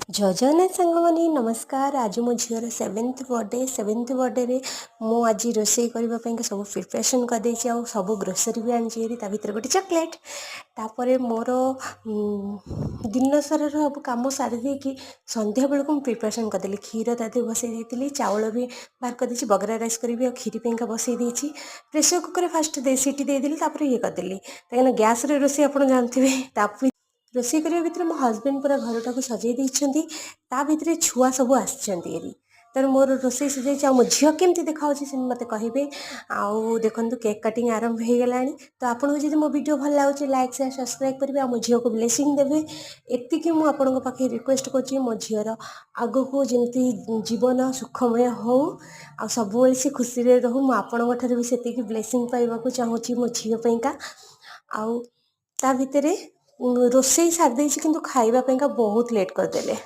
ଜୟ ଜଗନ୍ନାଥ ସାଙ୍ଗମାନେ, ନମସ୍କାର। ଆଜି ମୋ ଝିଅର ସେଭେନ୍ଥ ବର୍ଥଡ଼େ। ସେଭେନ୍ଥ ବର୍ଥଡ଼େରେ ମୁଁ ଆଜି ରୋଷେଇ କରିବା ପାଇଁକା ସବୁ ପ୍ରିପାରେସନ୍ କରିଦେଇଛି ଆଉ ସବୁ ଗ୍ରୋସରୀ ବି ଆଣିଛି ହେରି। ତା ଭିତରେ ଗୋଟେ ଚକୋଲେଟ୍। ତାପରେ ମୋର ଦିନ ସାରାର ସବୁ କାମ ସାରି ଦେଇକି ସନ୍ଧ୍ୟାବେଳକୁ ମୁଁ ପ୍ରିପାରେସନ୍ କରିଦେଲି। କ୍ଷୀର ତା ଦେହରେ ବସେଇ ଦେଇଥିଲି, ଚାଉଳ ବି ବାହାର କରିଦେଇଛି। ବଗରା ରାଇସ୍ କରିବି ଆଉ କ୍ଷୀରି ପାଇଁକା ବସେଇ ଦେଇଛି। ପ୍ରେସର୍ କୁକର୍ରେ ଫାଷ୍ଟ ସିଟି ଦେଇଦେଲି, ତାପରେ ଇଏ କରିଦେଲି, କାହିଁକିନା ଗ୍ୟାସ୍ରେ ରୋଷେଇ ଆପଣ ଜାଣିଥିବେ। ତାପରେ ରୋଷେଇ କରିବା ଭିତରେ ମୋ ହଜବେଣ୍ଡ ପୁରା ଘରଟାକୁ ସଜେଇ ଦେଇଛନ୍ତି। ତା ଭିତରେ ଛୁଆ ସବୁ ଆସିଛନ୍ତି ଏରି। ତେଣୁ ମୋର ରୋଷେଇ ସରିଯାଇଛି ଆଉ ମୋ ଝିଅ କେମିତି ଦେଖାହେଉଛି ସେ ମୋତେ କହିବେ। ଆଉ ଦେଖନ୍ତୁ, କେକ୍ କଟିଂ ଆରମ୍ଭ ହେଇଗଲାଣି। ତ ଆପଣଙ୍କୁ ଯଦି ମୋ ଭିଡ଼ିଓ ଭଲ ଲାଗୁଛି, ଲାଇକ୍, ସେୟାର, ସବସ୍କ୍ରାଇବ୍ କରିବେ ଆଉ ମୋ ଝିଅକୁ ବ୍ଲେସିଂ ଦେବେ। ଏତିକି ମୁଁ ଆପଣଙ୍କ ପାଖରେ ରିକ୍ୱେଷ୍ଟ କରୁଛି। ମୋ ଝିଅର ଆଗକୁ ଯେମିତି ଜୀବନ ସୁଖମୟ ହଉ ଆଉ ସବୁବେଳେ ସେ ଖୁସିରେ ରହୁ। ମୁଁ ଆପଣଙ୍କ ଠାରୁ ବି ସେତିକି ବ୍ଲେସିଂ ପାଇବାକୁ ଚାହୁଁଛି ମୋ ଝିଅ ପାଇଁକା। ଆଉ ତା ଭିତରେ ରୋଷେଇ ସାରି ଦେଇଛି, କିନ୍ତୁ ଖାଇବା ପାଇଁକା ବହୁତ ଲେଟ୍ କରିଦେଲେ।